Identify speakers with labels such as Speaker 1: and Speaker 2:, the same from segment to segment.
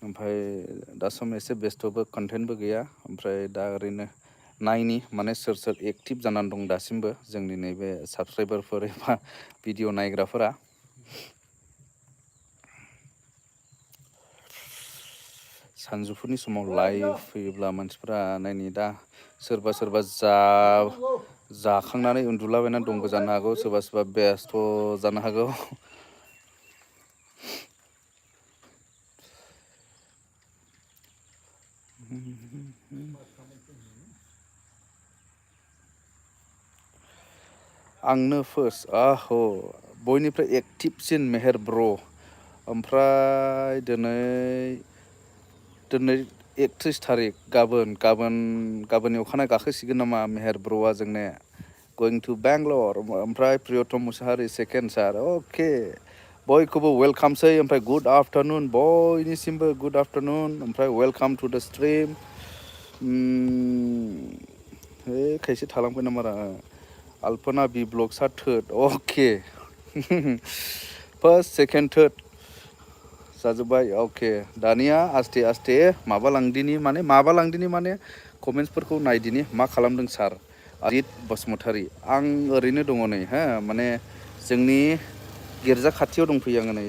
Speaker 1: ओमफ्राय दा सम एसे बेस्थ'बो कन्टेन्टबो गैया ओमफ्राय दा ओरैनो नायनि माने सोर सोर एक्टिभ जानानै दं दासिमबो जोंनि नैबे साबसक्राइबारफोर एबा भिडिअ नायग्राफोरा सानजौफुनि समाव लाइभ फैयोब्ला मानसिफ्रा नायनि दा सोरबा सोरबा जाखांनानै उन्दुलाबायनानै दंबो जानो हागौ सोरबा सोरबा बेस्थ' जानो हागौ आंनो फार्स्ट बयनिफ्राय एक्टिभसिन मेहेर ब्र' ओमफ्राय दिनै 31 थारिख गाबोननि अखानायै गाखोसिगोन नामा मेहेर ब्र'आ जोंने going to Bangalore ओमफ्राय प्रियतम मुसाहारि सेकेन्ड सार अके बयखौबो वेलकामसै ओमफ्राय गुड आफ्टारनुन बयनिसिमबो गुड आफ्टारनुन ओमफ्राय वेलकाम टु द स्ट्रिम खायसे थालांबाय नामा अल्पना बि ब्लग्सआ थर्ड अके फार्स्ट सेकेन्ड थार्ड जाजोब्बाय अके दानिया आस्ते आस्ते माबालांदिनि माने कमेन्ट्सफोरखौ नायदिनि मा खालामदों सार अजित बसुमतारी आं ओरैनो दङ नै माने जोंनि गिर्जा खाथियाव दंफैयो आङो नै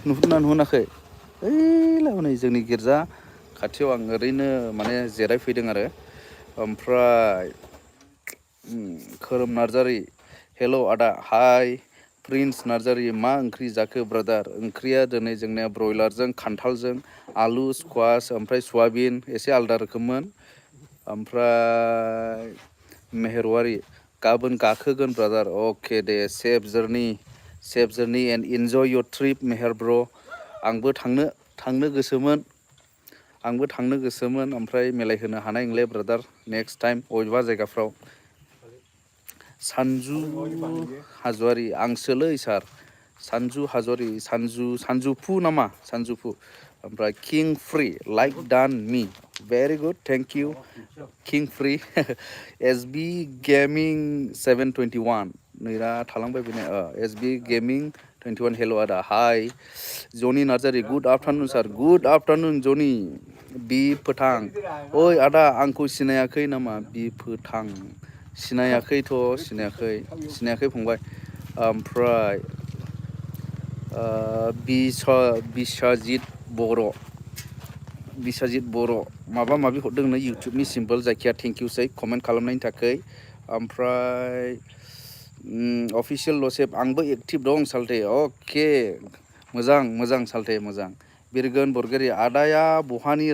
Speaker 1: नुहुरना नुहुराखै नै जोंनि गिर्जा खाथियाव आं ओरैनो माने जिरायफैदों आरो ओमफ्राय खोरोम नार्जारि हेल' आदा हाय प्रिन्स नार्जारि मा ओंख्रि जाखो ब्रादार ओंख्रिया दिनै जोंनिया ब्रयलारजों खान्थालजों आलु स्क्वास ओमफ्राय सयाबिन एसे आलदा रोखोममोन ओमफ्राय मेहेरवारि गाबोन गाखोगोन ब्रादार अके दे safe journey and enjoy your trip मेहेर ब्र' आंबो थांनो गोसोमोन ओमफ्राय मिलायहोनो हानाय नंले ब्रादार नेक्स्ट टाइम बबेबा जायगाफ्राव सानजु हाज'वारि आंसोलै सार सानजु हाज'वारि सानजुफु नामा सानजुफु ओमफ्राय king free like done me very good thank you king free S B gaming 721 नैरा थालांबाय बेनो एस बि गेमिं 21 हेल' आदा हाय जनि नार्जारि गुड आफ्टारनुन सार गुड आफ्टारनुन जनि बि फोथां ओइ आदा आंखौ सिनायाखै नामा बि फोथां सिनायाखै फंबाय ओमफ्राय बिसाजित बर' माबा माबि हरदोंनो इउटुबनि सिम्बल जायखिया थेंकिउसै कमेन्ट खालामनायनि थाखाय ओमफ्राय अफिसियेल लसेब आंबो एक्टिभ दं साल्थे अके मोजां साल्थे मोजां बिरगोन बरगयारि आदाया बहानि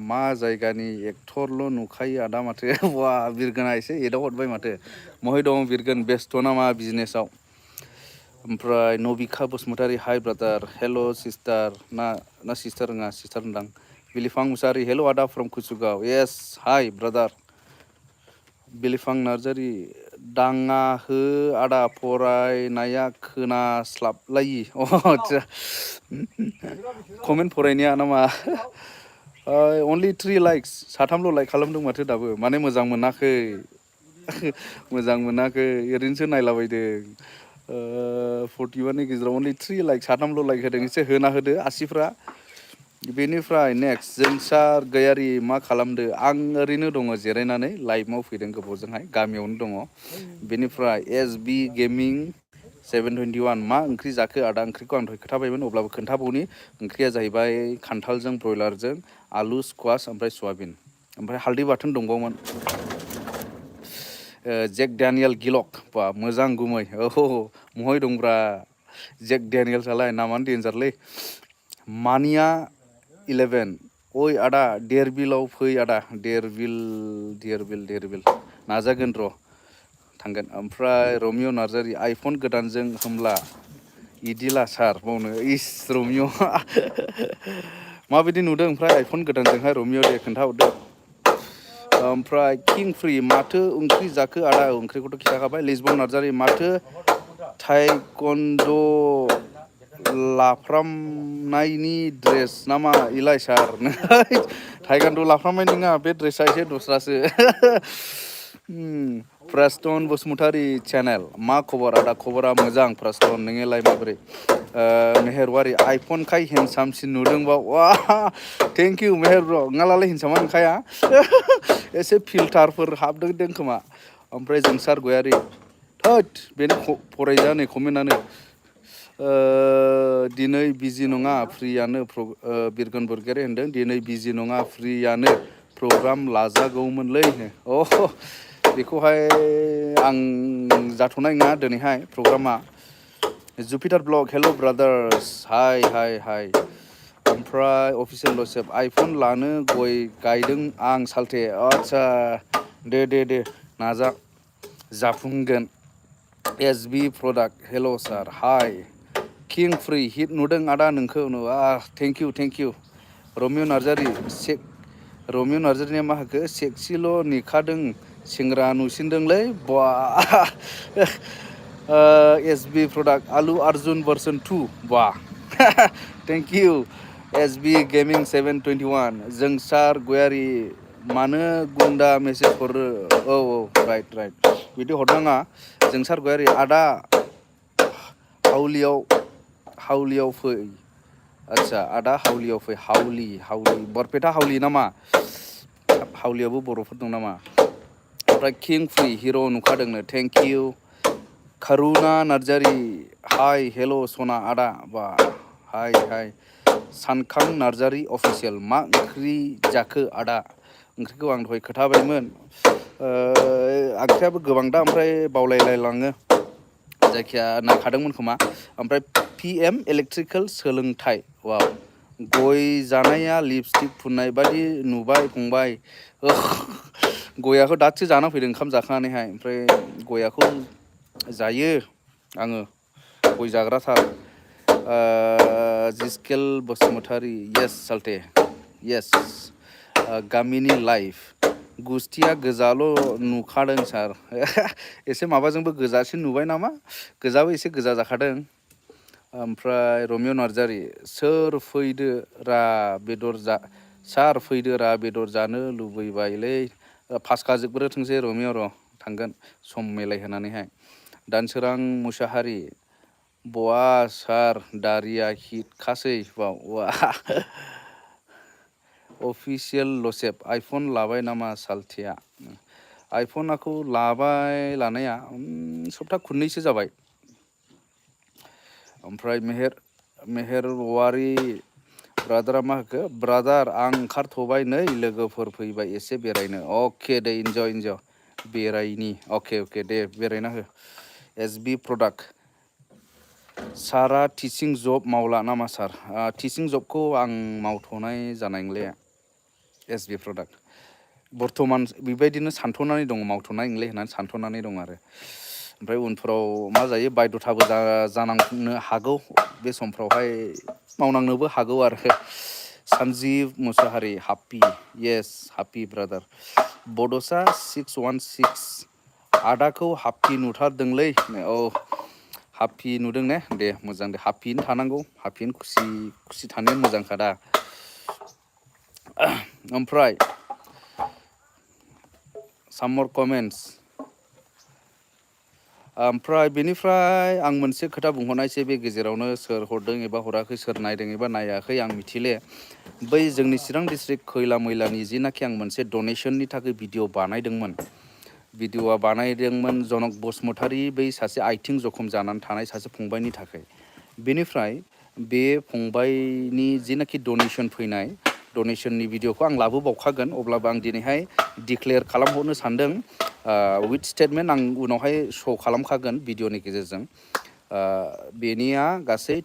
Speaker 1: मा जायगानि एक्टरल' नुखायो आदा माथो वा बिरगोना एसे एदाव हरबाय माथो महाय दं बिरगोन बेस्थ' नामा बिजनेसाव ओमफ्राय नबिखा बसुमतारी हाय ब्रादार हेल' सिस्टार ना सिस्टार नङा सिस्टार होनदां बिलिफां मुसाहारि हेल' आदा फ्रम कुसुगाव येस हाय ब्रादार बिलिफां नार्जारि दाङा हो आदा फरायनाया खोनास्लाबलायि आदसा कमेन्ट फरायनाया नामा अनलि 3 लाइक्स साथामल' लाइक खालामदों माथो दाबो माने मोजां मोनाखै ओरैनोसो नायलाबायदों 41नि गेजेराव अनलि 3 लाइक साथामल' लाइक होदों एसे होना होदो आसिफ्रा बेनिफ्राय नेक्स्ट जोंसार गयारि मा खालामदो आं ओरैनो दङ जिरायनानै लाइभआव फैदों गोबावजोंहाय गामियावनो दङ बेनिफ्राय एस बि गेमिं 721 मा ओंख्रि जाखो आदा ओंख्रिखौ आं दहाय खोथाबायमोन अब्लाबो खोन्थाबावनि ओंख्रिया जाहैबाय खान्थालजों ब्रयलारजों आलु स्क्वास ओमफ्राय सयाबिन ओमफ्राय हालदै बाथोन दंबावोमोन जेक डेनियेल गिलक बा मोजां गुमै महाय दंब्रा जेक डेनियेल सालाय नामानो डेन्जारलै मानिया 11 ओइ आदा देरबिलाव फै आदा देरबिल नाजागोन र' थांगोन ओमफ्राय रमिय' नार्जारि आइफन गोदानजों होमब्ला इदिला सार बावनो रमिय' माबायदि नुदों ओमफ्राय आइफन गोदानजोंहाय रमिय' दे खोन्थाहरदो ओमफ्राय किं फ्रि माथो ओंख्रि जाखो आदा ओंख्रिखौथ' खिथाखाबाय लिसबन नार्जारि माथो थाइकन्द' लाफ्रामनायनि ड्रेस नामा इलाय सार थाइकन्द' लाफ्रामनाय नङा बे ड्रेसा एसे दस्रासो Preston Bosmutari channel. Ma खबर आदा खबरा मोजां Preston नोंलाय माबोरै? Meherwari iPhone kai handsome sin nudung ba. Wah, thank you Meher bro. Ngalale handsome kaya. Ese filter for habdeng deng kema. Ompray jongsar goyari. Thot bene फरायजाने कमेन्टानो दिनै बिजि नङा फ्रियानो बिरगन बरगयारि होनदों दिनै बिजि नङा फ्रियानो प्रग्राम लाजागौमोनलै बेखौहाय आं जाथ'नाय नङा दिनैहाय प्रग्रामा जुपिटार ब्लग हेलो ब्रादार्स हाय ओमफ्राय अफिसियेल लसेब आइफन लानो गय गायदों आं सालथे आच्छा दे नाजा जाफुंगोन SB product hello sir hi king free hit नुदों आदा नोंखौ thank you रमियो नार्जारी रमियो नार्जारीनि मा होखो सेक्सिल' निखादों सेंग्रा नुसिनदोंलै बा SB product आलु अर्जुन version 2 बा thank you SB gaming 721 जोंसार गयारी मानो गुन्दा मेसेज हरो औ राइट बिदि हरनाङा जोंसार गयारी आदा हावलियाव फै आच्छा आदा हावलियाव फै हावलि बरपेटा हावलि नामा हावलियावबो बर'फोर दं नामा ओमफ्राय किं फ्रि हिर' नुखादोंनो thank you Karuna Narzary hi hello' सना आदा बा हाय सानखां नार्जारी अफिसियेल मा ओंख्रि जाखो आदा ओंख्रिखौ आं दहाय खोथाबायमोन ओंख्रियाबो गोबां दा ओमफ्राय बावलायलायलाङो जायखिया नायखादोंमोन खोमा ओमफ्राय PM इलेक्ट्रिकेल सोलोंथाइ वाव गय जानाया लिपस्टिक फुननाय बादि नुबाय फंबाय गयाखौ दासो जाना फैदों ओंखाम जाखांनानैहाय ओमफ्राय गयाखौ जायो आङो गय जाग्राथार जिस्केल बसुमतारी येस सालथे येस गामिनि लाइफ गुस्थिया गोजाल' नुखादों सार एसे माबाजोंबो गोजासिन नुबाय नामा गोजाबो एसे गोजा जाखादों ओमफ्राय रमियो नार्जारी सार फैदो रा बेदर जानो लुबैबायलै फासखा जोबग्रोथोंसै रमियो र' थांगोन सम मिलायहोनानैहाय दानसोरां मुसाहारि बवा सार दारिया हिटखासै बाव वा अफिसियेल लसेब आइफन लाबाय नामा सालथेया आइफनाखौ लाबाय लानाया सप्ता खुननैसो जाबाय ओमफ्राय मेहेरवारि ब्रादारा मा होखो ब्रादार आं ओंखारथ'बाय नै लोगोफोर फैबाय एसे बेरायनो अके दे इन्जय बेरायनि अके दे बेरायना हो SB प्रडाक्ट सारा टिचिं जब मावला नामा सार टिचिं जबखौ आं मावथ'नाय जानाय नंलिया SB प्रडाक्ट बर्थमान बेबायदिनो सानथ'नानै दङ मावथ'नाय नंले होननानै सानथ'नानै दं आरो ओमफ्राय उनफोराव मा जायो बायद'थाबो जानांनो हागौ बे समफ्रावहाय मावनांनोबो हागौ आरो सन्जीव मुसाहारि हाप्पि येस हाप्पि ब्रादार बड'सा 616 आदाखौ हाप्पि नुथारदोंलै औ हाप्पि नुदों ने दे मोजां दे हाप्पियैनो थानांगौ हाप्पियैनो खुसि थानाया मोजांखा दा ओमफ्राय some more comments ओमफ्राय बेनिफ्राय आं मोनसे खोथा बुंहरनायसै बे गेजेरावनो सोर हरदों एबा हराखै सोर नायदों एबा नायाखै आं मिथिले बै जोंनि चिरां डिस्ट्रिक्ट खैला मैलानि जिनाखि आं मोनसे डनेशननि थाखाय भिडिअ बानायदोंमोन जनक बसुमतारी बै सासे आथिं जखम जानानै थानाय सासे फंबायनि थाखाय बेनिफ्राय बे फंबायनि जिनाखि डनेशन फैनाय डनेशननि भिडिअखौ आं लाबोबावखागोन अब्लाबो आं दिनैहाय डिक्लेयार खालामहरनो सानदों विथ स्टेटमेन्ट आं उनावहाय श' खालामखागोन भिडिअनि गेजेरजों बेनिया गासै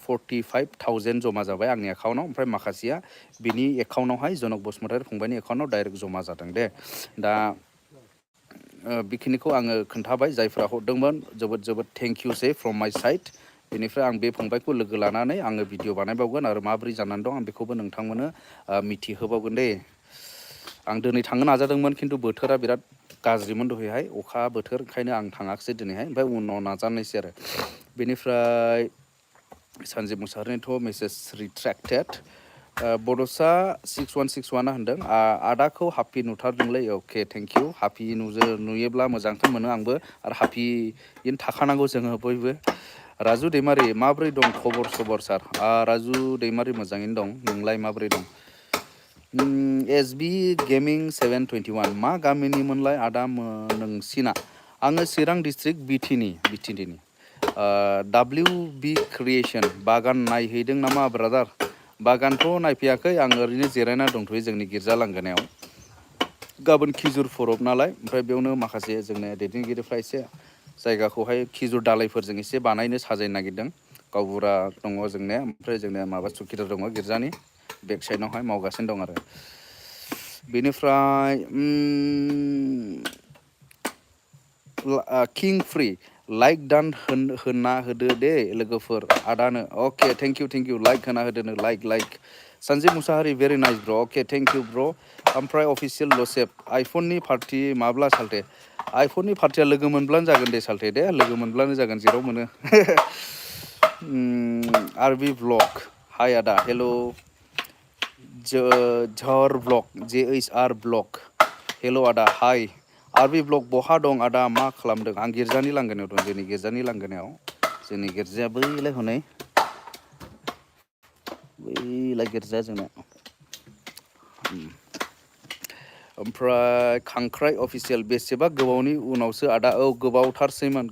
Speaker 1: 45,000 जमा जाबाय आंनि एकाउन्टआव ओमफ्राय माखासेया बिनि एकाउन्टआवहाय जनक बसुमतारी फंबायनि एकाउन्टआव डाइरेक्ट जमा जादों दे दा बेखिनिखौ आङो खोन्थाबाय जायफ्रा हरदोंमोन जोबोद थेंक इउसै फ्रम माइ साइड बेनिफ्राय आं बे फंबायखौ लोगो लानानै आङो भिडिअ बानायबावगोन आरो माबोरै जानानै दं आं बेखौबो नोंथांमोननो मिथिहोबावगोन दे आं दिनै थांनो नाजादोंमोन खिन्थु बोथोरा बिराद गाज्रिमोन दहायहाय अखा बोथोर ओंखायनो आं थाङाखिसै दिनैहाय ओमफ्राय उनाव नाजानायसै आरो बेनिफ्राय सन्जिब मुसाहारिनिथ' मेसेज रिट्रेक्टेड बड'सा 6161 होनदों आदाखौ हाफि नुथारदोंलै अके थेंक इउ हाफि नुयोब्ला मोजांखौ मोनो आंबो आरो हाफियैनो थाखानांगौ जोङो बयबो राजु दैमारि माब्रै दं खबर सबर सार राजु दैमारि मोजाङैनो दं नोंलाय माब्रै दं SB गेमिं 721 मा गामिनिमोनलाय आदा नोंसिना आङो चिरां डिस्ट्रिक्ट बिटिनि WB क्रिएशन बागान नायहैदों नामा ब्रादार बागानथ' नायफैयाखै आं ओरैनो जिरायना दंथ'यो जोंनि गिर्जा लांगोनायाव गाबोन खिजुर फरब नालाय ओमफ्राय बेयावनो माखासे जोंना दैदेनगिरिफ्रा एसे जायगाखौहाय खिजुर दालायफोरजों एसे बानायनो साजायनो नागिरदों गावबुरा दङ जोंनिया ओमफ्राय जोंनिया माबा सुखिदार दङ गिर्जानि बेक साइडआवहाय मावगासिनो दं आरो बेनिफ्राय किं फ्रि लाइक दान होना होदो दे लोगोफोर आदानो अके थेंक इउ लाइक होना होदोनो like Sanjib Mushahary very nice bro okay thank U ब्र ओमफ्राय अफिसियेल लसेब आइफननि पार्टि माब्ला सालथे आइफननि पार्टिया लोगो मोनब्लानो जागोन दे सालथे दे लोगो मोनब्लानो जागोन जेराव मोनो आरबि ब्लग हाय आदा हेल' झर ब्लग JHR ब्लग हेल' आदा हाय आरबि ब्लग बहा दं आदा मा खालामदों आं गिर्जानि लांगोनायाव दं जोंनि गिर्जानि लांगोनायाव जोंनि गिर्जाया बैलाय हनै बैलाय गिर्जा जोंना ओमफ्राय खांख्राइ अफिसियेल बेसेबा गोबावनि उनावसो आदा औ गोबावथारसैमोन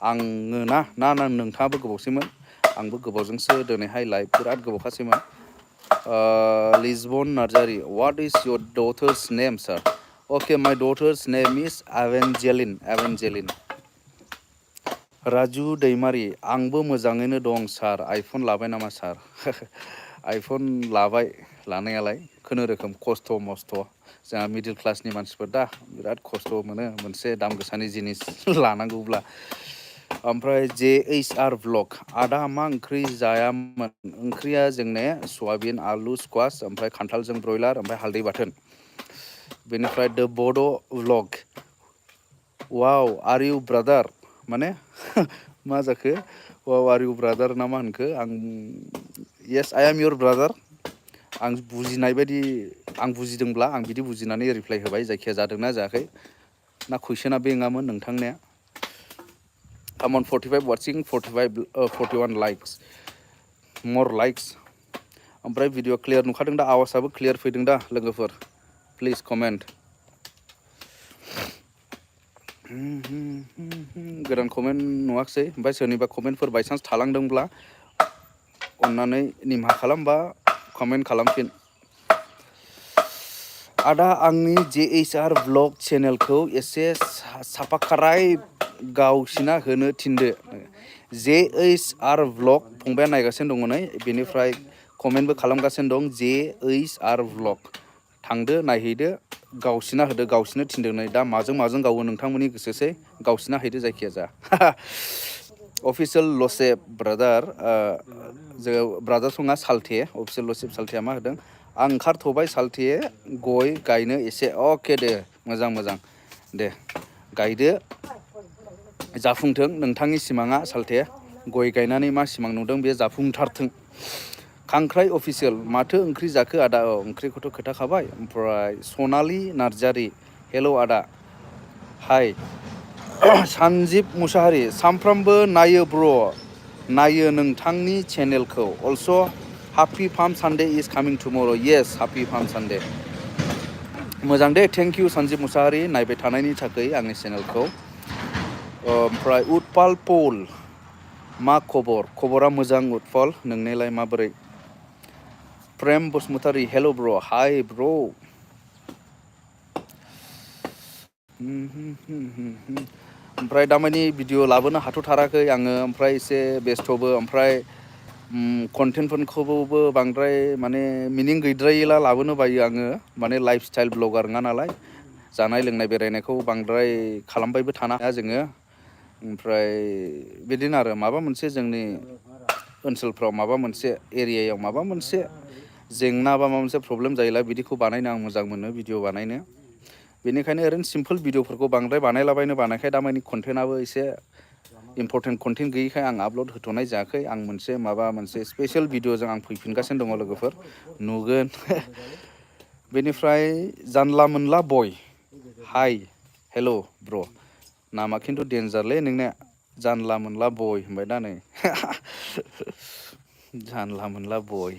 Speaker 1: आङो ना नोंथाङाबो गोबावसैमोन आंबो गोबावजोंसो दिनैहाय लाइभ बिराद गोबावखासैमोन Lisbon Narzary what is your doctor's name sir okay my doctor's नेम इज एवेन्जेलिन राजु दैमारि आंबो मोजाङैनो दं सार आइफन लाबाय नामा सार आइफन लाबाय लानायालाय खुनुरोखोम खस्थ' मस्थ' जोंहा मिडिल क्लासनि मानसिफोर दा बिराद खस्थ' मोनो मोनसे दाम गोसानि जिनिस लानांगौब्ला ओमफ्राय JHR ब्लग आदा मा ओंख्रि जायामोन ओंख्रिया जोंने सयाबिन आलु स्क्वास ओमफ्राय खान्थालजों ब्रयलार ओमफ्राय हालदै बाथोन बेनिफ्राय द बड' व्लग वाव आर इउ ब्रादार माने मा जाखो वाव आर इउ ब्रादार ना मा होनखो आं येस आइ एम इयर ब्रादार आं बुजिनाय बायदि आं बुजिदोंब्ला आं बिदि बुजिनानै रिप्लाइ होबाय जायखिया जादोंना जायाखै ना कुइसना बे नङामोन नोंथांनिया कामन 45 वाचिं 41 लाइक्स मर लाइक्स ओमफ्राय भिडिअ क्लियार नुखादों दा आवाजआबो क्लियार फैदों दा लोगोफोर प्लिज कमेन्ट गोदान कमेन्ट नुवाखसै ओमफ्राय सोरनिबा कमेन्टफोर बायसान्स थालांदोंब्ला अन्नानै निमाहा खालामबा कमेन्ट खालामफिन आदा आंनि JHR ब्लग चेनेलखौ एसे साफाखाराय गावसिना होनो थिनदो JHR ब्लग फंबाया नायगासिनो दङ नै बेनिफ्राय कमेन्टबो खालामगासिनो दं JHR ब्लग थांदो नायहैदो गावसिना होदो गावसिनो थिनदो नै दा माजों गावो नोंथांमोननि गोसोसै गावसिना हैदो जायखिया जा अफिसियेल लसेब ब्रादार जों ब्रादार सङा सालथे अफिसियेल लसेब सालथेया मा होदों आं ओंखारथ'बाय सालथे गय गायनो एसे अके दे मोजां दे गायदो जाफुंथों नोंथांनि सिमाङा सालथे गय गायनानै मा सिमां नुदों बे जाफुंथारथों खांख्राइ अफिसियेल माथो ओंख्रि जाखो आदा ओंख्रिखौथ' खोथाखाबाय ओमफ्राय सनालि नार्जारि हेल' आदा हाय सन्जिब मुसाहारि सामफ्रामबो नायो ब्र नायो नोंथांनि चेनेलखौ अल्स' हापि फार्म सानडे इज कामिं टुमर' येस हापि फार्म सानडे मोजां दे थेंक इउ सन्जिब मुसाहारि नायबाय थानायनि थाखाय आंनि चेनेलखौ ओमफ्राय उत्पाल पल मा खबरा मोजां उत्पल नोंनिलाय माबोरै प्रेम बसुमतारी हेल' ब्र हाय ब्र ओमफ्राय दामानि भिडिअ लाबोनो हाथ'थाराखै आङो ओमफ्राय एसे बेस्थ'बो ओमफ्राय कन्टेन्टफोरखौबो बांद्राय माने मिनिं गैद्रायैला लाबोनो बायो आङो माने लाइफ स्टाइल ब्लगार नङा नालाय जानाय लोंनाय बेरायनायखौ बांद्राय खालामबायबो थानो हाया जोङो ओमफ्राय बिदिनो आरो माबा मोनसे जोंनि ओनसोलफ्राव माबा मोनसे एरियायाव माबा मोनसे जेंना बा माबा मोनसे प्रब्लेम जायोला बिदिखौ बानायनो आं मोजां मोनो भिडिअ बानायनो बेनिखायनो ओरैनो सिम्पोल भिडिअफोरखौ बांद्राय बानायलाबायनो बानायखाय दामानि कन्टेन्टआबो एसे इम्पर्टेन्ट कन्टेन्ट गैयैखाय आं आपल'ड होथ'नाय जायाखै आं मोनसे स्पेशल भिडिअ'जों आं फैफिनगासिनो दङ लोगोफोर नुगोन बेनिफ्राय जानला मोनला बय हाय हेल' ब्र' नामा खिन्थु डेन्जारलै नोंना जानला मोनला बय होनबाय दा नै जानला मोनला बय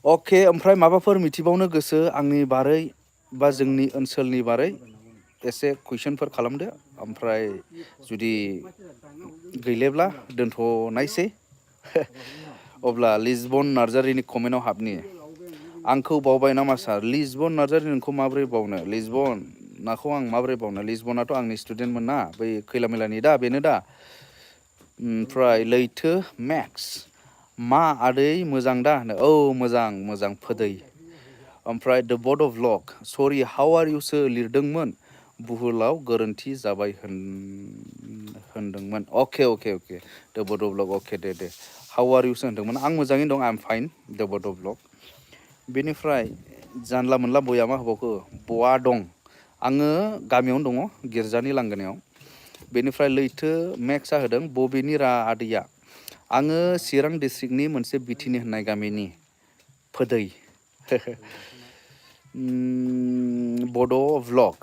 Speaker 1: अके ओमफ्राय माबाफोर मिथिबावनो गोसो आंनि बारै बा जोंनि ओनसोलनि बारै एसे कुइसनफोर खालामदो ओमफ्राय जुदि गैलेब्ला दोनथ'नायसै अब्ला लिसबन नार्जारिनि कमेन्टआव हाबनि आंखौ बावबाय नामा सार लिसबन नार्जारि नोंखौ माबोरै बावनो लिसबन नाखौ आं माबोरै बावनो लिसबनाथ' आंनि स्टुडेन्टमोन ना बै खैला मैलानि दा बेनो दा ओमफ्राय लैथो मेक्स मा आदै मोजां दा होनो औ मोजां फोदै ओमफ्राय द बड अफ लक सरि हाउ आर इउसो लिरदोंमोन बुहुलाव गोरोन्थि जाबाय होनदोंमोन अके द बड of Lok okay Day how आर इउसो होनदोंमोन आं मोजाङैनो दं आइ एम फाइन द बड अफ लक बेनिफ्राय जानला मोनला बया मा होबावखो बआ दं आङो गामियावनो दङ गिर्जानि लांगोनायाव बेनिफ्राय लैथो मेक्सआ होदों बबेनि रा आदैया आङो चिरां डिस्ट्रिक्टनि मोनसे बिथिनि होननाय गामिनि फोदै बड' भ्लग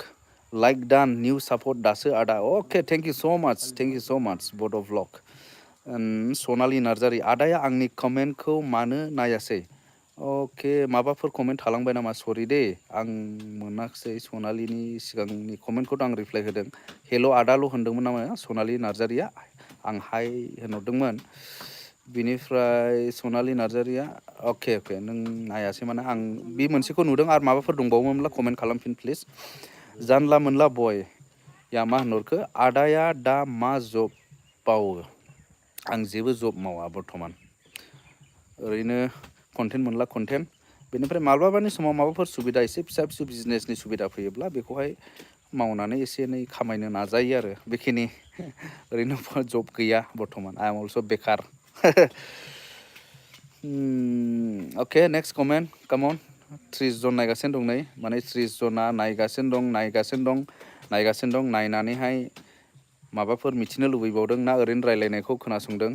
Speaker 1: लाइक डान निउ सापर्ट दासो आदा अके थेंक इउ स' माच बड' भ्लग सनालि नार्जारि आदाया आंनि कमेन्टखौ मानो नायासै अके माबाफोर कमेन्ट थालांबाय नामा सरि दे आं मोनाखिसै सनालिनि सिगांनि कमेन्टखौथ' आं रिप्लाइ होदों हेल' आदाल' होनदोंमोन नामा सनालि नार्जारिया आं हाय होनहरदोंमोन बिनिफ्राय सनालि नार्जारिया अके नों नायासै माने आं बे मोनसेखौ नुदों आरो माबाफोर दंबावोमोनब्ला कमेन्ट खालामफिन प्लिज जानला मोनला बय या मा होनहरखो आदाया दा मा जब मावो आं जेबो जब मावा बर्थमान ओरैनो कन्टेन्ट मोनला कन्टेन्ट बेनिफ्राय माब्लाबानि समाव माबाफोर सुबिदा एसे फिसा फिसौ बिजनेसनि सुबिदा फैयोब्ला बेखौहाय मावनानै एसे एनै खामायनो नाजायो आरो बेखिनि ओरैनो जब गैया बर्थमान आइ एम अलस' बेकार अके नेक्स्ट कमेन्ट कामन 30 जन नायगासिनो दं नै माने 30 जना नायगासिनो दं नायनानैहाय माबाफोर मिथिनो लुबैबावदों ना ओरैनो रायलायनायखौ खोनासंदों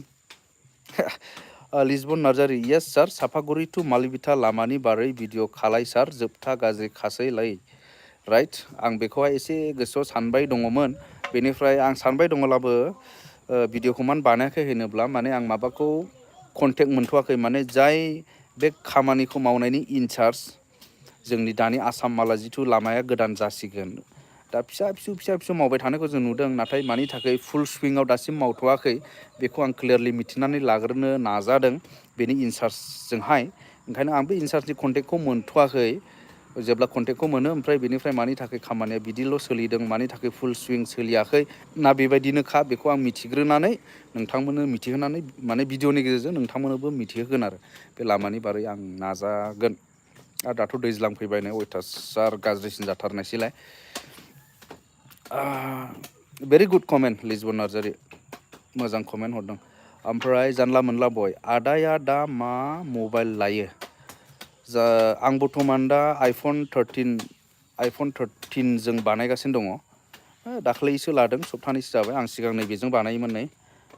Speaker 1: लिसबन नार्जारि येस सार सापागुरि टु मालिबिथा लामानि बारै भिडिअ खालाय सार जोबथा गाज्रि खासैलै राइट आं बेखौहाय एसे गोसोआव सानबाय दङमोन बेनिफ्राय आं सानबाय दङब्लाबो भिडिअखौ मानो बानायाखै होनोब्ला माने आं माबाखौ कन्टेक्ट मोनथ'वाखै माने जाय बे खामानिखौ मावनायनि इनचार्ज जोंनि दानि आसाम माला जिथु लामाया गोदान जासिगोन दा फिसा फिसौ मावबाय थानायखौ जों नुदों नाथाय मानि थाखाय फुल सुइङाव दासिम मावथ'वाखै बेखौ आं क्लियारलि मिथिनानै लाग्रोनो नाजादों बेनि इनचार्जजोंहाय ओंखायनो आं बे इनचार्जनि कन्टेक्टखौ मोनथ'वाखै जेब्ला कन्टेक्टखौ मोनो ओमफ्राय बेनिफ्राय मानि थाखाय खामानिया बिदिल' सोलिदों मानि थाखाय फुल सुइं सोलियाखै ना बेबायदिनोखा बेखौ आं मिथिग्रोनानै नोंथांमोननो मिथिहोनानै माने भिडिअनि गेजेरजों नोंथांमोननोबो मिथिहोगोन आरो बे लामानि बारै आं नाजागोन आरो दाथ' दैज्लां फैबाय नै अयथासार गाज्रिसिन जाथारनायसैलाय very good comment Lisbon Narzary मोजां कमेन्ट हरदों ओमफ्राय जानला मोनला बय आदाया दा मा मबाइल लायो आं बर्थमान दा आइफन 13 जों बानायगासिनो दङ दाख्लैसो लादों सप्तानैसो जाबाय आं सिगां नैबेजों बानायोमोन नै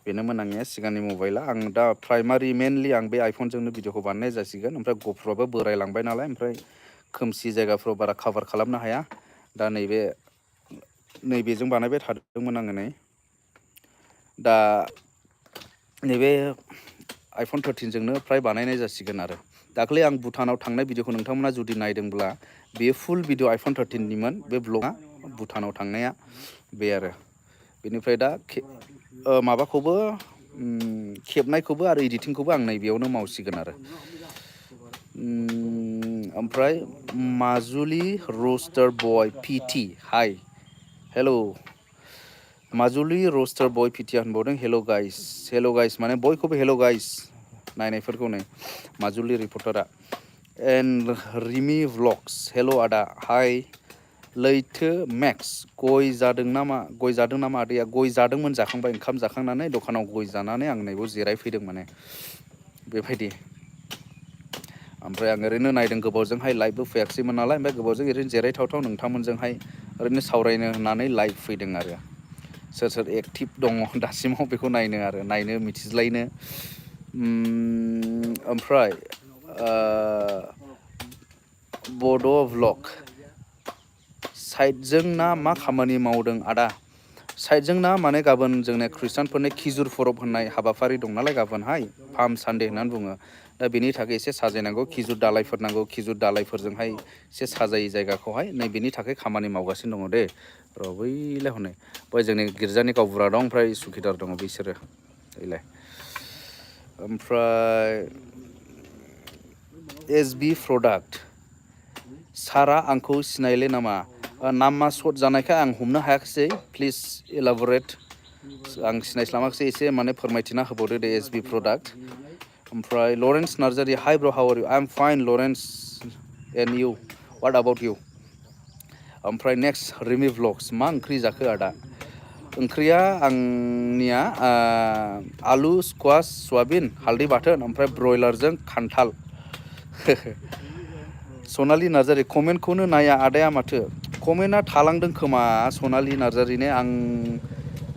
Speaker 1: बेनोमोन आंनिया सिगांनि मबाइला आं दा प्राइमारि मेनलि आं बे आइफनजोंनो भिडिअखौ बानायनाय जासिगोन ओमफ्राय ग'प्र'आबो बोरायलांबाय नालाय ओमफ्राय खोमसि जायगाफ्राव बारा काभार खालामनो हाया दा नैबेजों बानायबाय थादोंमोन आङो नै दा नैबे आइफन 13जोंनो फ्राय बानायनाय जासिगोन आरो दाख्लै आं भुटानाव थांनाय भिडिअखौ नोंथांमोना जुदि नायदोंब्ला बेयो फुल भिडिअ आइफन 13निमोन बे ब्लगआ भुटानाव थांनाया बे आरो बेनिफ्राय दा माबाखौबो खेबनायखौबो आरो इडिटिंखौबो आं नैबेयावनो मावसिगोन आरो ओमफ्राय माजुलि रस्टार बय पिटि हाय हेल' माजुलि रस्टार बय पिटिया होनबावदों हेल' गाइस माने बयखौबो हेल' गाइस नायनायफोरखौ नै माजुलि रिपर्टारा एन्ड रिमि भ्लग्स हेल' आदा हाय लैथो मेक्स गय जादों नामा आदैया गय जादोंमोन जाखांबाय ओंखाम जाखांनानै दखानाव गय जानानै आं नैबाव जिरायफैदों माने बेबायदि ओमफ्राय आं ओरैनो नायदों गोबावजोंहाय लाइभबो फैयाखिसैमोन नालाय ओमफ्राय गोबावजों ओरैनो जिरायथावथाव नोंथांमोनजोंहाय ओरैनो सावरायनो होननानै लाइभ फैदों आरो सोर सोर एक्टिभ दङ दासिमाव बेखौ नायनो मिथिज्लायनो ओमफ्राय बड' भ्लग साइडजों ना मा खामानि मावदों आदा साइडजों ना माने गाबोन जोंना खृष्टानफोरनि खिजुर फरब होननाय हाबाफारि दं नालाय गाबोनहाय फार्म सानडे होननानै बुङो दा बेनि थाखाय एसे साजायनांगौ खिजुर दालायफोर नांगौ खिजुर दालायफोरजोंहाय एसे साजायो जायगाखौहाय नै बेनि थाखाय खामानि मावगासिनो दङ दे र' बैलाय हनै बै जोंनि गिर्जानि गावबुरा दं ओमफ्राय सुखिदार दङ बिसोरो ओइलाय ओमफ्राय एसबि प्रडाक्ट सारा आंखौ सिनायले नामा नामा सर्ट जानायखाय आं हमनो हायाखिसै प्लिज इलाबरेट आं सिनायस्लाबाखिसै एसे माने फोरमायथिना होबावदो दे S B product Humphrey Lawrence Narzary hi bro' how are you I am fine Lawrence and you what about you Humphrey next रिमि भ्लग्स मा ओंख्रि जाखो आदा ओंख्रिया आंनिया आलु स्क्वास सयाबिन हालदै बाथोन ओमफ्राय ब्रयलारजों खान्थाल सनालि नार्जारि कमेन्टखौनो नाया आदाया माथो कमेन्टआ थालांदों खोमा सनालि नार्जारिनो आं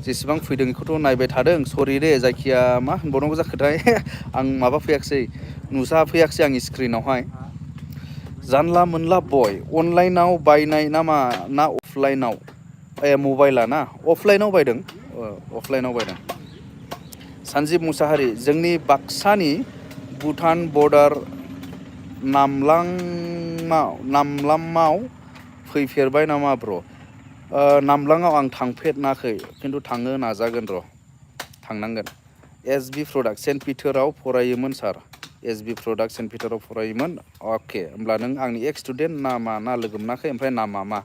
Speaker 1: जेसेबां फैदों बेखौथ' नायबाय थादों सरि दे जायखिया मा होनबावनांगौ जाखोथाय आं माबा फैयाखिसै नुजाफैयाखिसै आंनि स्क्रिनावहाय जानला मोनला बय अनलाइनाव बायनाय नामा ना अफलाइनाव मबाइला ना अफलाइनाव बायदों अफलाइनाव बायदों सानजिब मुसाहारि जोंनि बाक्सानि भुटान बर्डार नामलामाव फैफेरबाय नामा ब्र' नामलाङाव आं थांफेरनाखै खिन्थु थांनो नाजागोन र' थांनांगोन एसबि प्रडाक्ट सेन्ट पिटाराव फरायोमोन सार एसबि प्रडाक्ट सेन्ट पिटाराव फरायोमोन अके होमब्ला नों आंनि एक्स स्टुडेन्ट नामा ना लोगो मोनाखै ओमफ्राय नामा मा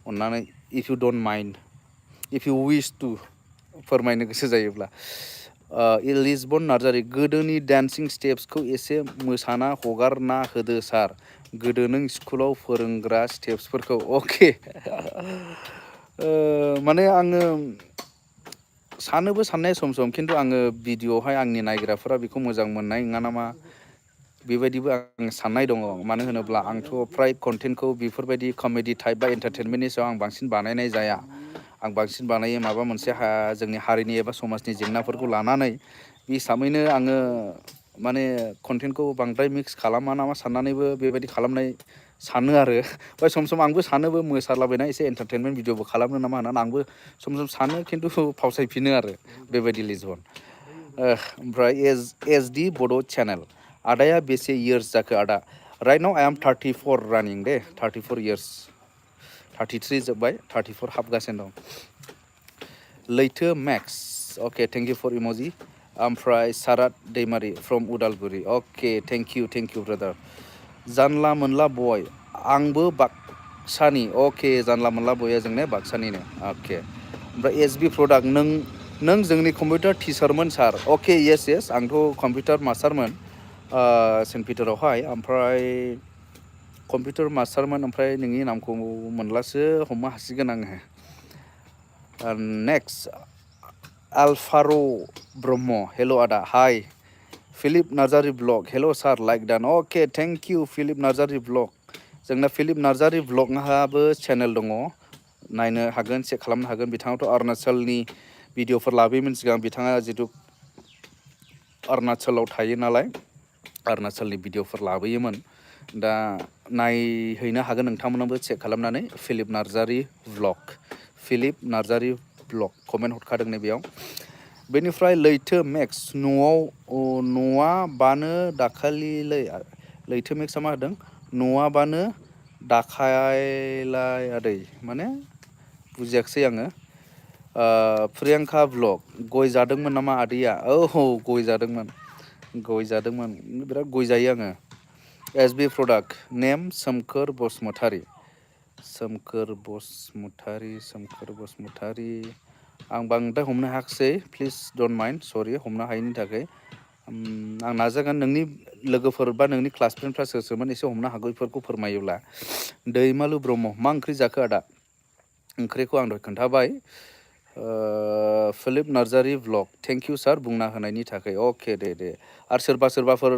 Speaker 1: अन्नानै if you don't mind if you wish to फोरमायनो गोसो जायोब्ला लिसबन नार्जारि गोदोनि डान्सिं स्टेप्सखौ एसे मोसाना हगारना होदो सार गोदो नों स्कुलाव फोरोंग्रा स्टेप्सफोरखौ अके माने आङो सानोबो साननाय सम सम खिन्थु आङो भिडिअ'आवहाय आंनि नायग्राफोरा बेखौ मोजां मोननाय नङा नामा बेबायदिबो आं साननाय दङ मानो होनोब्ला आंथ' फ्राय कन्टेन्टखौ बेफोरबायदि कमेडि टाइप बा एन्टारटेनमेन्टनि सायाव आं बांसिन बानायनाय जाया आं बांसिन बानायो माबा मोनसे जोंनि हारिनि एबा समाजनि जेंनाफोरखौ लानानै बे हिसाबैनो आङो माने कन्टेन्टखौ बांद्राय मिक्स खालामा नामा साननानैबो बेबायदि खालामनाय सानो आरो ओमफ्राय सम सम आंबो सानोबो मोसालाबायना एसे एन्टारटेनमेन्ट भिडिअबो खालामनो नामा होननानै आंबो सम सम सानो खिन्थु फावसायफिनो आरो बेबायदि लिजबन ओमफ्राय एसडि बड' चेनेल आदाया बेसे इयार्स जाखो आदा right now I am 34 running the 34 years 33 जोब्बाय 34 हाबगासिनो दं लैथो मेक्स okay thank you for emoji ओमफ्राय Sarat Daimary from Udalguri okay thank you brother जानला मोनला बय आंबो बाक्सानि अके जानला मोनला बया जोंने बाक्सानिनो अके ओमफ्राय एसबि प्रडाक्ट नों जोंनि कम्पिउटार टिचारमोन सार अके येस आंथ' कम्पिउटार मास्टारमोन सेन्ट पिटारावहाय ओमफ्राय कम्पिउटार मास्टारमोन ओमफ्राय नोंनि नामखौ मोनलासो हमनो हासिगोन आङो नेक्स्ट आलफार' ब्रह्म हेल' आदा hi Philip Narzary blog hello' sir like done okay thank you Philip Narzary blog जोंना फिलिप नार्जारि ब्लगहाबो चेनेल दङ नायनो हागोन चेक खालामनो हागोन बिथाङाथ' अरुणाचलनि भिडिअफोर लाबोयोमोन सिगां बिथाङा जितु अरुणाचलाव थायो नालाय अरुणाचलनि भिडिअफोर लाबोयोमोन दा नायहैनो हागोन नोंथांमोनाबो चेक खालामनानै फिलिप नार्जारि ब्लग कमेन्ट हरखादों नै बेयाव बेनिफ्राय लैथो मेक्स न'आ बानो दाखालिलै लैथो मेक्सआ मा होदों न'आबानो दाखायलाय आदै माने बुजियाखिसै आङो प्रियांका ब्लग गय जादोंमोन नामा आदैया औ गय जादोंमोन बिराद गय जायो आङो एसबि प्रडाक्ट नेम सोमखोर बसुमतारि आं बांद्राय हमनो हायाखिसै प्लिज डन्ट माइन्ड सरि हमनो हायैनि थाखाय आं नाजागोन नोंनि लोगोफोर बा नोंनि क्लास फ्रेन्डफ्रा सोर सोरमोन एसे हमनो हागौ बेफोरखौ फोरमायोब्ला दैमालु ब्रह्म मा ओंख्रि जाखो आदा ओंख्रिखौ आं दहाय खोन्थाबाय Philip Narzary blog thank you sir बुंना होनायनि थाखाय अके दे आरो सोरबाफोर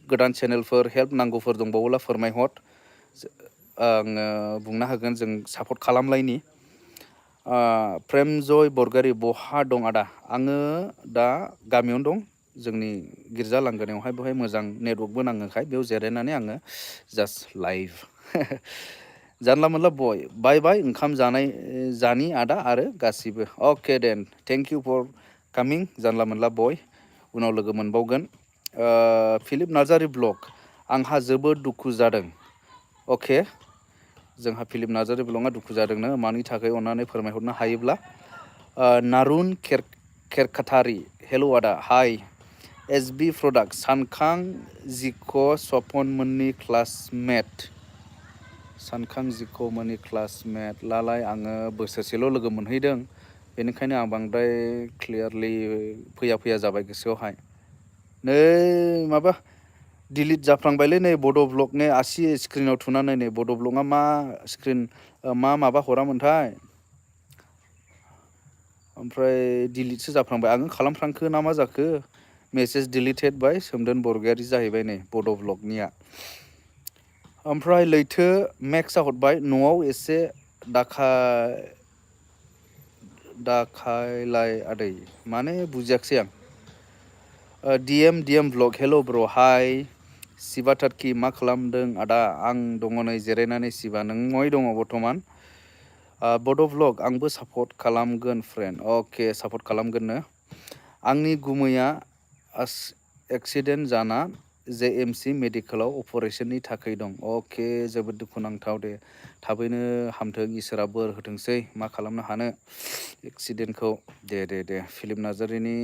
Speaker 1: गोदान चेनेलफोर हेल्प नांगौफोर दंबावोला फोरमायहर आङो बुंना होगोन जों सापर्ट खालामलायनि प्रेमजय बरगारि बहा दं आदा आङो दा गामियावनो दं जोंनि गिर्जा लांगोनायावहाय बेवहाय मोजां नेटवर्कबो नाङोखाय बेयाव जिरायनानै आङो जास्ट लाइभ जानला मोनला बय बाय बाय ओंखाम जानाय जानि आदा आरो गासिबो अके देन थेंक इउ फर कामिं जानला मोनला बय उनाव लोगो मोनबावगोन फिलिप नार्जारि ब्लग आंहा जोबोद दुखु जादों अके जोंहा फिलिप नार्जारि ब्लगआ दुखु जादोंनो मानि थाखाय अननानै फोरमायहरनो हायोब्ला नारुन खेरखाथारि हेलौ आदा हाय एस बि प्रडाक्ट सानखां जिख' सपनमोननि क्लासमेट सानखां जिख' मोननि क्लासमेट लालाय आङो बोसोरसेल' लोगो मोनहैदों बेनिखायनो आं बांद्राय क्लियारलि फैया जाबाय गोसोआवहाय नै माबा डिलिट जाफ्लांबायलै नै बड' ब्लगनि आसि स्क्रिनाव थुनानै नै बड' ब्लगआ मा स्क्रिन मा माबा हरामोनथाय ओमफ्राय डिलिटसो जाफ्लांबाय आङो खालामफ्रांखो ना मा जाखो मेसेज डिलिटेड बाय सोमदोन बरगयारि जाहैबाय नै बड' ब्लगनिया ओमफ्राय लैथो मेक्सआ हरबाय न'आव एसे दाखायलाय आदै माने बुजियाखिसै आं डिएम ब्लग हेल' ब्र हाय शिबा टार्कि मा खालामदों आदा आं दङ नै जिरायनानै शिबा नों मय दङ बर्थमान बड' ब्लग आंबो सापर्ट खालामगोन फ्रेन्ड अके सापर्ट खालामगोननो आंनि गुमैया एक्सिडेन्ट जाना JMC मेडिकेलाव अपारेशननि थाखाय दं अके जोबोद दुखुनांथाव दे थाबैनो हामथों इसोरा बोर होथोंसै मा खालामनो हानो एक्सिडेन्टखौ दे फिलिप नार्जारिनि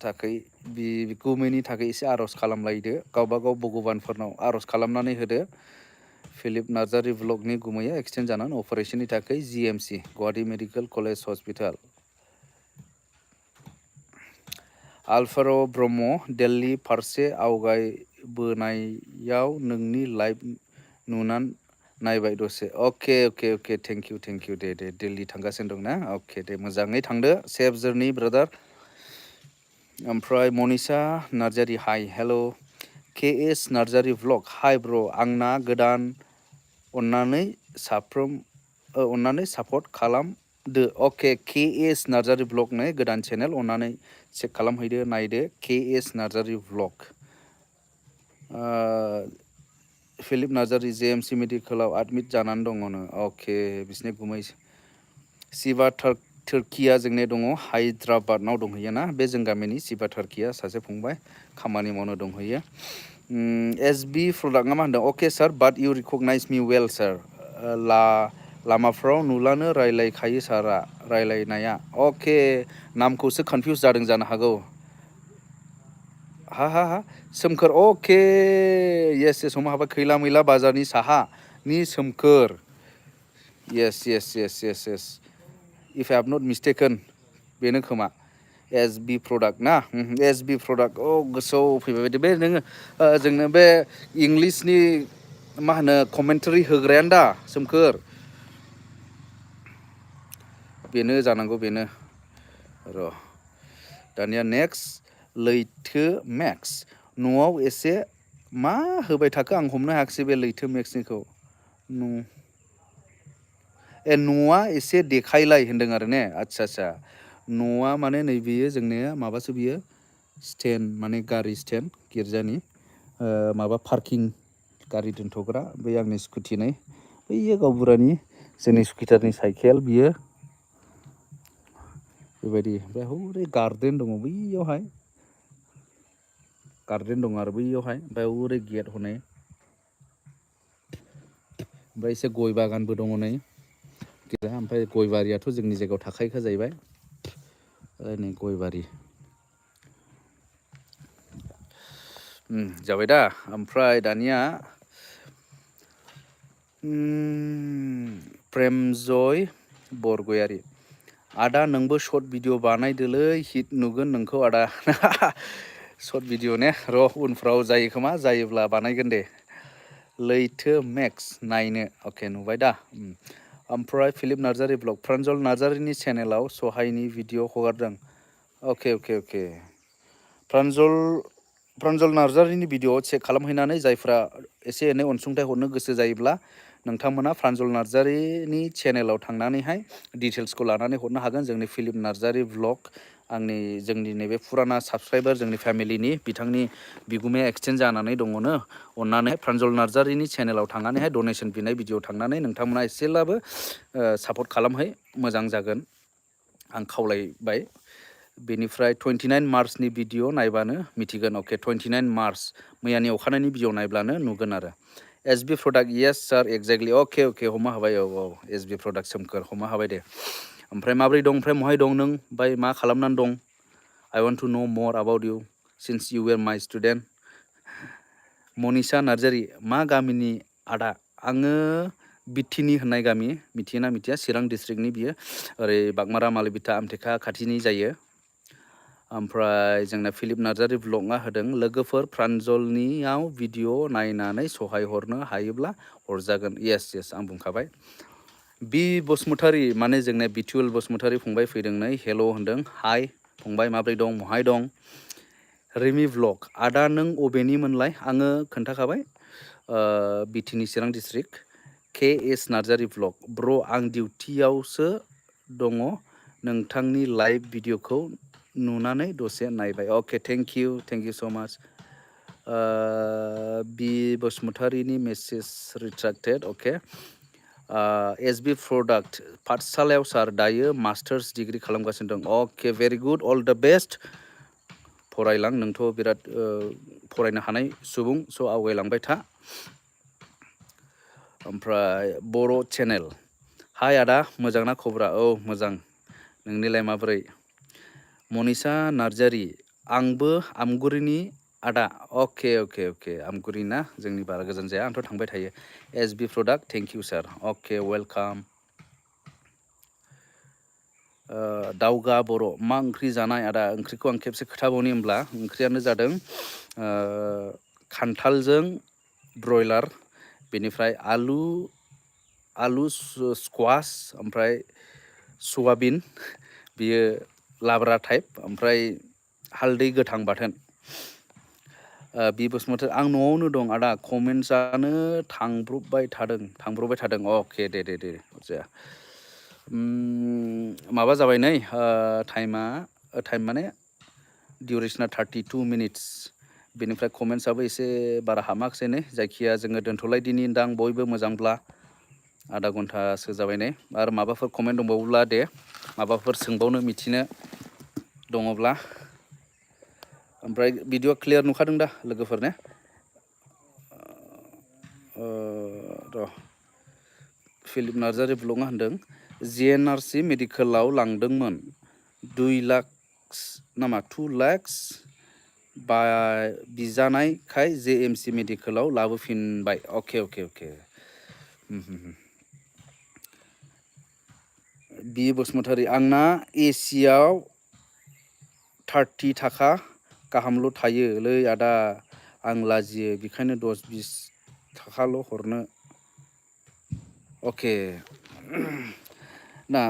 Speaker 1: थाखाय बि गुमैनि थाखाय एसे आर'ज खालामलायदो गावबागाव भगबानफोरनाव आर'ज खालामनानै होदो फिलिप नार्जारि ब्लगनि गुमैया एक्सिडेन्ट जानानै अपारेशननि थाखाय GMC Guwahati medical college hospital आलफार' ब्रह्म दिल्ली फारसे आवगायबोनायाव नोंनि लाइभ नुनानै नायबाय दसे अके थेंक इउ दे दिल्ली थांगासिनो दं ना अके दे मोजाङै थांदो सेफ जर्नि ब्रादार ओमफ्राय Manisha Narzary hi hello' KS Narzary blog हाय ब्र आंना गोदान अन्नानै सापर्ट खालामदो अके KS नार्जारि ब्लगनो गोदान चेनेल अन्नानै चेक खालामहैदो नायदो KS Narzary blog Philip Narzary JMC मेडिकेलाव एडमिट जानानै दङनो अके बिसिनि गुमै शिबा टार्किया जोंने दङ हायद्राबादनाव दंहैयो ना बे जों गामिनि शिबा टार्किया सासे फंबाय खामानि मावनो दंहैयो SB प्रडाक्टआ मा होनदों अके सार बाट इउ रिकगनाइज मी वेल सार लामाफ्राव नुलानो रायलायखायो सारा रायलायनाया अके नामखौसो कनफिउस जादों जानो हागौ हा सोमखोर अके येस हमनो हाबाय खैला मैला बाजारनि साहानि सोमखोर yes if I have not mistaken बेनो खोमा SB प्रडाक्ट ना SB प्रडाक्ट गोसोआव फैबाय बायदि बे नोङो जोंनो बे इंलिसनि मा होनो कमेन्टारि होग्रायानो दा सोमखोर बेनो जानांगौ बेनो र' दानिया नेक्स्ट लैथो मेक्स न'आव एसे मा होबाय थाखो आं हमनो हायाखिसै बे लैथो मेक्सनिखौ न'आ एसे देखायलाय होनदों आरो ने आदसा न'आ माने नैबेयो जोंनिया माबासो बियो स्टेन्ड माने गारि स्टेन्ड गिर्जानि माबा पार्किं गारि दोनथ'ग्रा बै आंनि स्कुटि नै बैयो गावबुरानि जोंनि सुकिटारनि साइकेल बियो बेबायदि ओमफ्राय हौरै गार्देन दङ बैयावहाय गार्देन दङ आरो बैयावहाय ओमफ्राय हौरै गेट हनै ओमफ्राय एसे गय बागानबो दङ नै ओमफ्राय गय बारियाथ' जोंनि जायगायाव थाखायोखा जाहैबाय नै गय बारि जाबाय दा ओमफ्राय दानिया प्रेमजय बरगयारि आदा नोंबो सर्ट भिडिअ बानायदोलै हिट नुगोन नोंखौ आदा सर्ट भिडिअ ने र' उनफ्राव जायो खोमा जायोब्ला बानायगोन दे लैथो मेक्स नायनो अके नुबाय दा ओमफ्राय फिलिप नार्जारि ब्लग प्रान्जल नार्जारिनि चेनेलाव सहायनि भिडिअ हगारदों अके प्रान्जल नार्जारिनि भिडिअ चेक खालामहैनानै जायफ्रा एसे एनै अनसुंथाइ हरनो गोसो जायोब्ला नोंथांमोना प्रान्जल नार्जारिनि चेनेलाव थांनानैहाय डिटेल्सखौ लानानै हरनो हागोन। जोंनि फिलिप नार्जारि ब्लग जोंनि नैबे फुराना साबसक्राइबार जोंनि फेमिलिनि बिथांनि बिगुमाया एक्सटेन्ड जानानै दङनो, अननानै प्रान्जल नार्जारिनि चेनेलाव थांनानैहाय डनेसन बिनाय भिडिअ थांनानै नोंथांमोना एसेब्लाबो सापर्ट खालामहै, मोजां जागोन आं खावलायबाय। बेनिफ्राय 29 मार्चनि भिडिअ नायबानो मिथिगोन। अके 29 मार्च मैयानि अखानायनि भिडिअ नायब्लानो नुगोन आरो। एस बि प्रडाक्ट येस सार एक्जेक्टलि अके अके हमनो हाबाय। औ एस बि प्रडाक्ट सोमखोर हमनो हाबाय दे। ओमफ्राय माब्रै दं, ओमफ्राय महाय दं नों, ओमफ्राय मा खालामनानै दं? I want to know more about you since you were my student. Manisha Narzary मा गामिनि आदा? आङो बिटिनि होननाय गामि, मिथियोना मिथिया? चिरां डिस्ट्रिक्टनि बियो, ओरै बागमारा मालिबिथा आमथेखा खाथिनि जायो। ओमफ्राय जोंना फिलिप नार्जारि ब्लगआ होदों लोगोफोर प्रान्जलनियाव भिडिअ नायनानै सहाय हरनो हायोब्ला हरजागोन। येस येस आं बुंखाबाय। बि बसुमतारी माने जोंना बिटुल बसुमतारी फंबाय फैदों नै, हेल' होनदों। हाय फंबाय माब्रै दं, महाय दं? रिमि ब्लग आदा नों अबेनि मोनलाय? आङो खोन्थाखाबाय, बिटिनि चिरां डिस्ट्रिक्ट। के एस नार्जारि ब्लग ब्र आं डिउटियावसो दङ, नोंथांनि लाइभ भिडिअखौ नुनानै दसे नायबाय। अके थेंक इउ स' माच। बि बसुमतारीनि मेसेज रिट्राक्टेड। अके एस बि प्रडाक्ट पाठसालायाव सार दायो मास्टार्स डिग्रि खालामगासिनो दं। अके very good, all the best. फरायलां, नोंथ' बिराद फरायनो हानाय सुबुं, स' आवगायलांबाय था। ओमफ्राय बर' चेनेल हाय आदा मोजांना खबरा? औ मोजां, नोंनिलाय माबोरै? मनिषा नार्जारि आंबो आमगुरिनि आदा। अके अके अके आमगुरि ना, जोंनि बारा गोजान जाया, आंथ' थांबाय थायो। S B product thank you sir. Okay welcome. दावगा बर' मा ओंख्रि जानाय आदा? ओंख्रिखौ आं खेबसे खोथाबावनि होमब्ला, ओंख्रियानो जादों खान्थालजों ब्रयलार, बेनिफ्राय आलु स्क्वास, ओमफ्राय सयाबिन, बियो लाब्रा टाइप, ओमफ्राय हालदै गोथां बाथोन। बि बसुमतारी आं न'आवनो दं आदा, कमेन्टसआनो थांब्रबबाय थादों। अके दे दे दे जाया। माबा जाबाय नै, टाइम माने डिउरेसना 32 मिनिट्स। बेनिफ्राय कमेन्टसआबो एसे बारा हामाखिसै नै, जायखिया जोङो दोनथ'लायदिनि दां बयबो मोजांब्ला। आधा घन्टासो जाबाय नै, आरो माबाफोर कमेन्ट दंबावोब्ला दे, माबाफोर सोंबावनो मिथिनो दङब्ला। ओमफ्राय भिडिअ क्लियार नुखादों दा लोगोफोर ने? र' फिलिप नार्जारि ब्लगआ होनदों जिएनआरसि मेडिकेलाव लांदोंमोन 2 लाख नामा 2 लाख बिजानायखाय जेएमसि मेडिकेलाव लाबोफिनबाय। अके अके अके। बि बसुमतारी आंना एसियाव 30 थाखा गाहामल' थायोलै आदा, आं लाजियो बेखायनो 10-20 थाखाल' हरनो। अके ना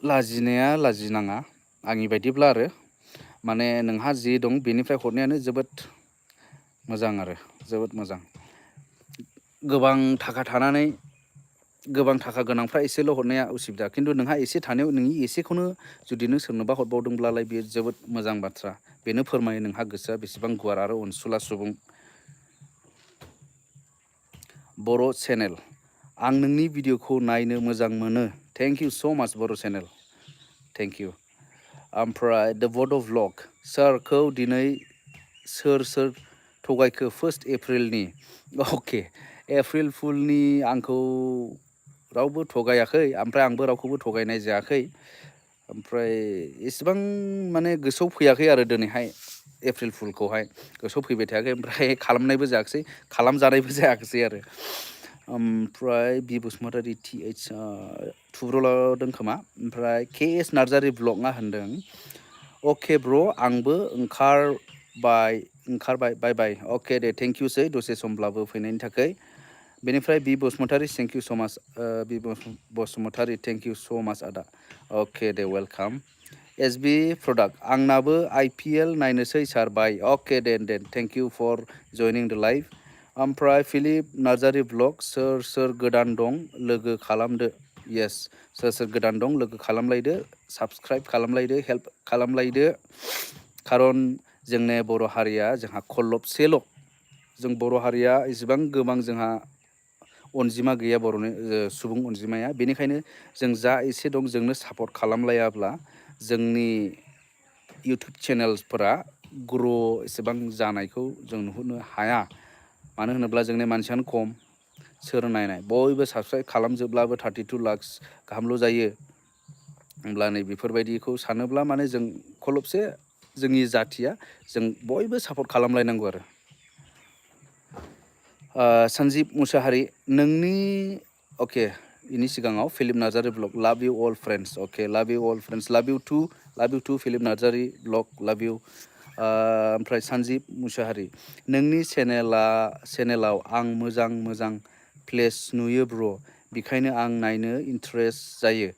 Speaker 1: लाजिनाया लाजिनाङा आंनि बायदिब्ला आरो, माने नोंहा जे दं बेनिफ्राय हरनायानो जोबोद मोजां आरो, जोबोद मोजां। गोबां थाखा थानानै, गोबां थाखा गोनांफ्रा एसेल' हरनाया उसुबिदा, खिन्थु नोंहा एसे थानायाव नोंनि एसेखौनो जुदि नों सोरनोबा हरबावदोंब्लालाय बेयो जोबोद मोजां बाथ्रा। बेनो फोरमायो नोंहा गोसोआ बेसेबां गुवार आरो अनसुला सुबुं। बर' चेनेल आं नोंनि भिडिअखौ नायनो मोजां मोनो। थेंक इउ स' माच बर' चेनेल, थेंक इउ। ओमफ्राय द बड' भ्लग सारखौ दिनै सोर थगायखो 1 एप्रिलनि? अके एप्रिल फुलनि आंखौ रावबो थगायाखै, ओमफ्राय आंबो रावखौबो थगायनाय जायाखै। ओमफ्राय एसेबां माने गोसोआव फैयाखै आरो दिनैहाय एप्रिल फुलखौहाय गोसोआव फैबाय थायाखै, ओमफ्राय खालामनायबो जायाखै, खालामजानायबो जायाखिसै आरो। ओमफ्राय बि बसुमतारी TH थुब्र'लादों खोमा। ओमफ्राय KS नार्जारि ब्लगआ होनदों अके ब्र' आंबो ओंखारबाय बाय बाय। अके दे थेंक इउसै दसे समब्लाबो फैनायनि थाखाय। बेनिफ्राय बि बसुमतारी थेंक इउ स' माच। बि बसुमतारी थेंक इउ स' माच आदा। अके दे वेलकाम। SB प्रडाक्ट आंनाबो IPL नायनोसै सार बाय। अके दे थेंक इउ फर जइनिं द लाइभ। ओमफ्राय फिलिप नार्जारि ब्लग सोर गोदान दं लोगो खालामदो येस सोर गोदान दं लोगो खालामलायदो साबस्क्राइब खालामलायदो हेल्प खालामलायदो खारन जोंनि बर' हारिया जोंहा खल्लबसेल' जों बर' हारिया इसिबां गोबां जोंहा अनजिमा गैया बर'नि सुबुं अनजिमाया बेनिखायनो जों जा एसे दं जोंनो सापर्ट खालामलायाब्ला जोंनि इउटुब चेनेल्सफोरा ग्र' एसेबां जानायखौ जों नुहुरनो हाया मानो होनोब्ला जोंनि मानसियानो खम सोर नायनाय बयबो साबस्क्राइब खालामजोबब्लाबो 32 लाख गाहामल' जायो होमब्ला नै बेफोरबायदिखौ सानोब्ला माने जों खलबसे जोंनि जाथिया जों बयबो सापर्ट खालामलायनांगौ आरो सन्जिब मुसाहारि नोंनि अके इनि सिगाङाव Philip Narzary blog love you all friends okay love you all friends love you to Philip Narzary blog love you Humphrey Sanjib Mushahary नोंनि चेनेलाव आं मोजां प्लेस नुयो ब्र बेखायनो आं नायनो इन्टारेस्ट जायो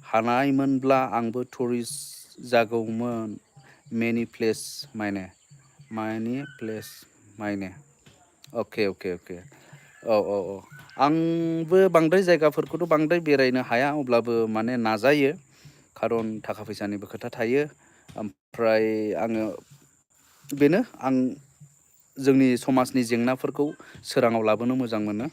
Speaker 1: हानायमोनब्ला आंबो टुरिस्ट जागौमोन मेनि प्लेस मायने अके औ आंबो बांद्राय जायगाफोरखौथ' बांद्राय बेरायनो हाया अब्लाबो माने नाजायो खारन थाखा फैसानिबो खोथा थायो ओमफ्राय आङो बेनो आं जोंनि समाजनि जेंनाफोरखौ सोराङाव लाबोनो मोजां मोनो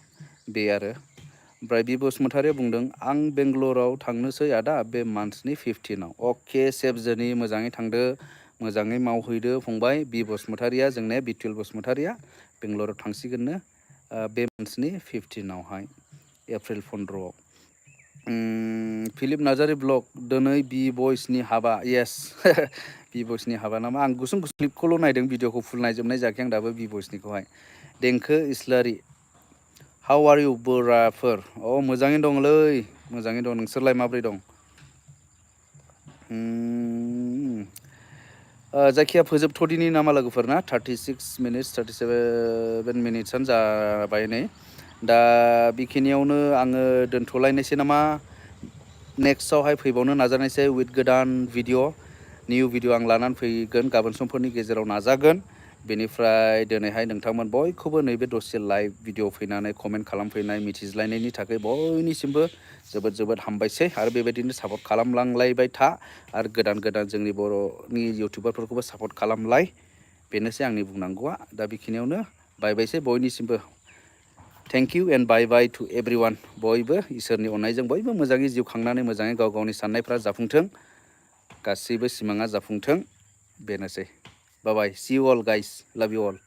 Speaker 1: बे आरो ओमफ्राय बि बसुमतारिया बुंदों आं बेंगलराव थांनोसै आदा बे मान्थनि 15 अके सेफ जोर्नि मोजाङै थांदो मोजाङै मावहैदो फंबाय बि बसुमतारिया जोंने बिटुल बसुमतारिया बेंगलराव थांसिगोननो बे मान्थनि 15 एप्रिल 15 फिलिप नार्जारि ब्लग दिनै बि बयसनि हाबा येस बि बयसनि हाबा नामा आं गुसुं क्लिपखौल' नायदों भिडिअखौ फुल नायजोबनाय जायाखै आं दाबो बि बयसनिखौहाय देंखो इस्लारि हाउ आर इउ बोराफोर मोजाङैनो दंलै मोजाङैनो दं नोंसोरलाय माब्रै दं जायखिया फोजोबथ'दिनि नामा लोगोफोर ना 36 मिनिट्स 37 मिनिट्सआनो जाबाय नै दा बेखिनियावनो आङो दोनथ'लायनोसै नामा नेक्स्टआवहाय फैबावनो नाजानायसै उइथ गोदान निउ भिडिअ आं लानानै फैगोन गाबोन समफोरनि गेजेराव नाजागोन बेनिफ्राय दिनैहाय नोंथांमोन बयखौबो नैबे दसे लाइभ भिडिअ फैनानै कमेन्ट खालामफैनाय मिथिज्लायनायनि थाखाय बयनिसिमबो जोबोद हामबायसै आरो बेबायदिनो सापर्ट खालामलांलायबाय था आरो गोदान जोंनि बर'नि इउटुबारफोरखौबो सापर्ट खालामलाय बेनोसै आंनि बुंनांगौआ दा बेखिनियावनो बायबायसै बयनिसिमबो thank you and bye to everyone बयबो इसोरनि अननायजों बयबो मोजाङै जिउ खांनानै मोजाङै गावनि साननायफ्रा जाफुंथों गासैबो सिमाङा जाफुंथों बेनोसै बाय सि इउ अल गाइस लाभ इउ अल